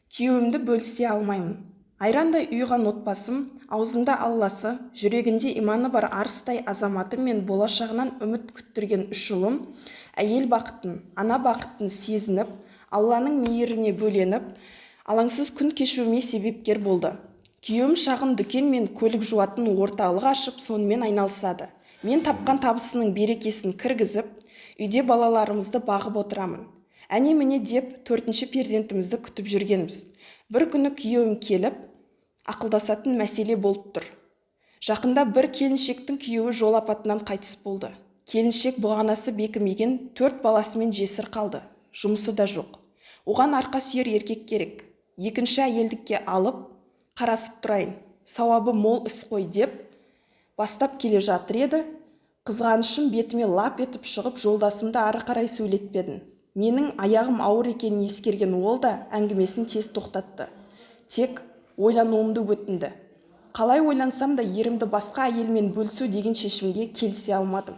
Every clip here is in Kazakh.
Күйеуімді бөлісе алмаймын. Айрандай ұйыған отбасым, аузында Алласы, жүрегінде иманы бар арыстай азаматым мен болашағынан үміт күттірген үш ұлым әйел бақытын, ана бақытын сезініп, Алланың мейіріне бөленіп, алаңсыз күн кешуіме себепкер болды. Күйеуім шағын дүкен мен көлік жуатын орталық ашып, сонымен айналысады. Мен тапқан табысының берекесін кіргізіп, үйде балаларымызды бағып отырамын. Әне-міне деп төртінші перзентімізді күтіп жүргенбіз. Бір күні күйеуім келіп, ақылдасатын мәселе болып тұр. Жақында бір келіншектің күйеуі жол апатынан қайтыс болды. Келіншек бұғанасы бекімеген төрт баласымен жесір қалды. Жұмысы да жоқ. Оған арқа сүйер еркек керек. Екінші әйелдікке алып, қарасып тұрайын. Сауабы мол іс қой деп бастап келе жатыр еді. Қызғанышым бетіме лап етіп шығып, жолдасымды ары қарай сөйлетпедім. Менің аяғым ауыр екенін ескерген ол да әңгімесін тез тоқтатты. Тек ойлануымды өтінді. Қалай ойлансам да, ерімді басқа әйелмен бөлісу деген шешімге келісе алмадым.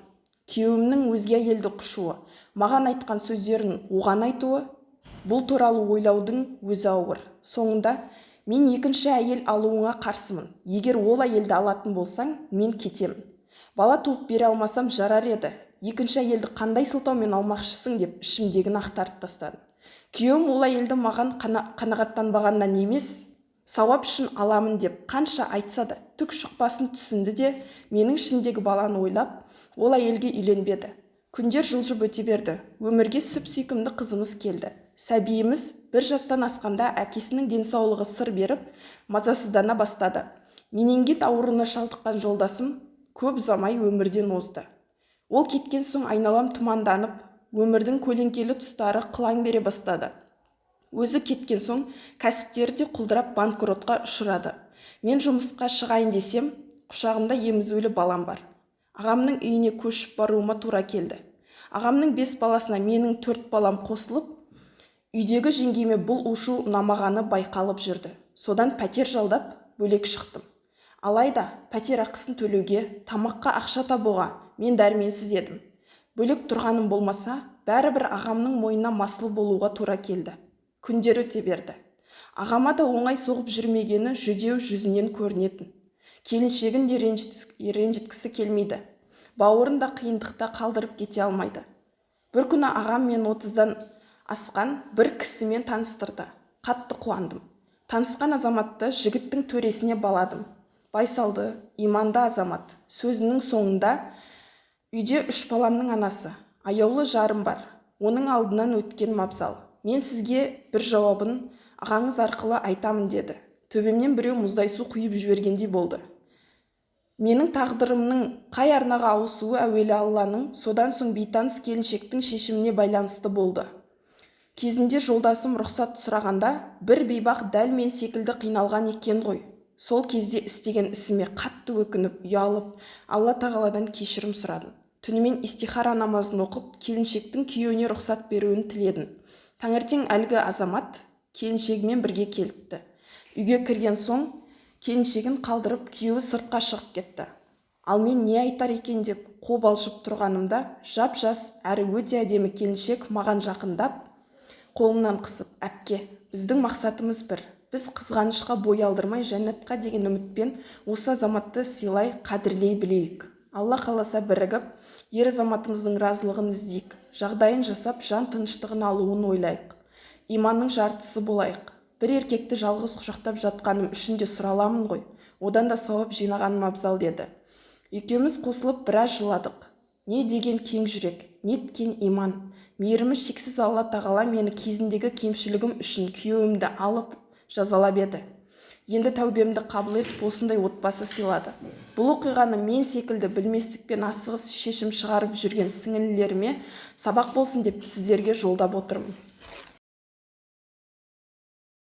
Күйеуімнің өзге әйелді құшуы, маған айтқан сөздерін оған айтуы, бұл туралы ойлаудың өзі ауыр. Соңында мен екінші әйел алуыңа қарсымын. Егер ол әйелді алатын болсаң, мен кетемін. Бала туып бере алмасам жарар еді. Екінші әйелді қандай сылтаумен алмақшысың деп ішімдегіні ақтарып тастадым. Күйеуім ол әйелді маған қанағаттанбағаннан емес, сауап үшін аламын деп қанша айтса да түк шықпасын түсінді де, менің ішімдегі баланы ойлап, ол әйелге үйленбеді. Күндер жылжып өте берді. Өмірге сүп-сүйкімді қызымыз келді. Сәбиіміз бір жастан асқанда әкесінің денсаулығы сыр беріп, мазасыздана бастады. Менингит ауруына шалдыққан жолдасым көп ұзамай өмірден озды. Ол кеткен соң айналам тұманданып, өмірдің көлеңкелі тұстары қылаң бере бастады. Өзі кеткен соң кәсіптері де құлдырап, банкротқа ұшырады. Мен жұмысқа шығайын десем, құшағымда емізулі балам бар. Ағамның үйіне көшіп баруыма тура келді. Ағамның 5 баласына менің 4 балам қосылып, үйдегі жеңгеме бұл ушу ұнамағаны байқалып жүрді. Содан пәтер жалдап, бөлек шықтым. Алайда пәтер ақысын төлеуге, тамаққа ақша табуға мен дәрменсіз едім. Бөлек тұрғаным болмаса, бәрібір ағамның мойнына масыл болуға тура келді. Күндер өте берді. Ағама да оңай соғып жүрмегені жүдеу жүзінен көрінетін. Келіншегін де ренжіткісі келмейді. Бауырын да қиындықта қалдырып кете алмайды. Бір күні ағам мен 30-дан асқан бір кісімен таныстырды. Қатты қуандым. Танысқан азаматты жігіттің төресіне баладым. Байсалды, иманды азамат. Сөзінің соңында үйде 3 баламның анасы, аяулы жарым бар. Оның алдынан өткенім абзал. Мен сізге бір жауабын ағаңыз арқылы айтамын деді. Төбемнен біреу мұздай су құйып жібергендей болды. Менің тағдырымның қай арнаға ауысуы әуелі Алланың, содан соң бейтаныс келіншектің шешіміне байланысты болды. Кезінде жолдасым рұқсат сұрағанда, бір бейбақ дәл мен секілді қиналған екен ғой. Сол кезде істеген ісіме қатты өкініп, ұялып, Алла тағаладан кешірім сұрадым. Түнімен истихара намазын оқып, келіншектің күйеуіне рұқсат беруін тіледім. Таңертең әлгі азамат келіншегімен бірге келіпті. Үйге кірген соң келіншегін қалдырып, күйеуі сыртқа шығып кетті. Ал мен не айтар екен деп қобалжып тұрғанымда, жап-жас әрі өте әдемі келіншек маған жақындап, қолымнан қысып, әпке, біздің мақсатымыз бір. Біз қызғанышқа бой алдырмай, жәннатқа деген үмітпен осы азаматты сыйлай, қадірлей білейік. Алла қаласа бірігіп, ер азаматымыздың разылығын іздейік, жағдайын жасап, жан тыныштығын алуын ойлайық. Иманның жартысы болайық. Бір еркекті жалғыз құшақтап жатқаным үшін де сұраламын ғой, одан да сауап жинағаным абзал деді. Екеуміз қосылып біраз жыладық. Не деген кең жүрек, неткен иман. Мейірімі шексіз Алла тағала мені кезіндегі кемшілігім үшін күйеуімді алып жазалап еді. Енді тәубемді қабыл етіп, осындай отбасы сыйлады. Бұл оқиғаны мен секілді білместікпен асығыс шешім шығарып жүрген сіңілілеріме сабақ болсын деп сіздерге жолдап отырмын.